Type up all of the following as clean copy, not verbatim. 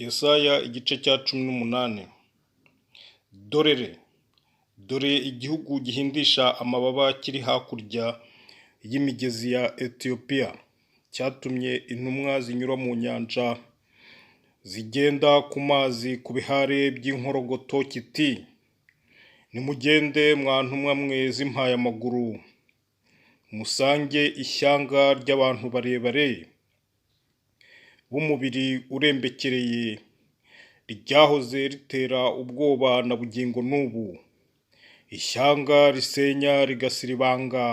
Yesaya igice cya 18. Dorere, dore igihugu gihindisha amababa kiri hakurya y'imigezi ya Etiyopiya, cyatumye intumwa zinyura mu nyanja, zigenda ku mazi ku bihare by'inkorogoto kiti: Nimugende mwa ntumwa mwe zimpaye amaguru, musange ishyanga ry'abantu barebare b'umubiri urembekereye, ryahoze ritera ubwoba na bugingo n'ubu, ishyanga risenya rigasiribanga,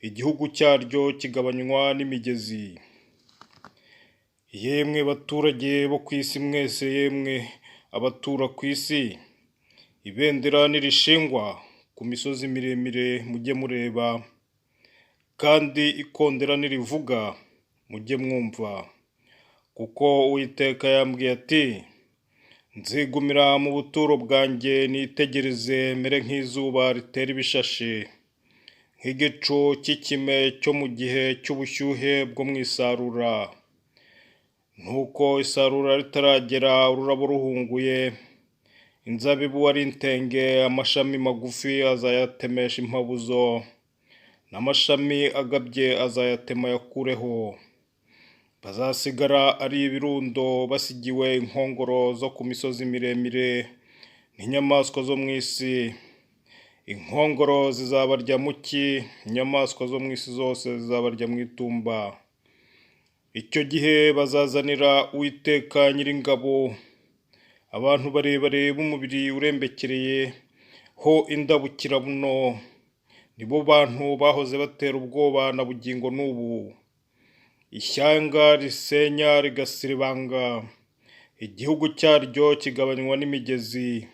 igihugu cyaryo kigabanywa n'imigezi. Yemwe baturage bo ku isi mwese, yemwe abatura ku isi, ibendera nirishingwa ku misozi miremire mujye mureba, kandi ikondera nirivuga mujye mwumva, kuko Uwiteka yambwiye ati: Nzigumira mu buturo bwanjye nitegereze mere nk'izuba ritera ibishashi, nk'igicu cy'ikime cyo mu gihe cy'ubushyuhe bwo mu isarura. Nuko isarura ritaragera ururabo ruhunguye, inzabibu ari intenge, amashami magufi azayatemesha impabuzo, n'amashami agabye azayatema ayakureho. Bazasigara ari ibirundo basigiwe inkongoro zo ku misozi miremire n'inyamaswa zo mu isi. Inkongoro zizabarya mu cyi, inyamaswa zo mu isi zose zizabarya mu itumba. Icyo gihe bazazanira Uwiteka Nyiringabo abantu barebare b'umubiri urembekereye ho indabukirabuno, nibo bantu bahoze batera ubwoba na bugingo n'ubu. Ishyanga risenya rigasiribanga, igihugu cyaryo kigabanywa n'imigezi,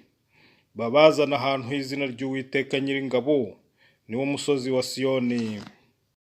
babazana ahantu h'izina ry'Uwiteka Nyiringabo, niwo musozi wa Siyoni.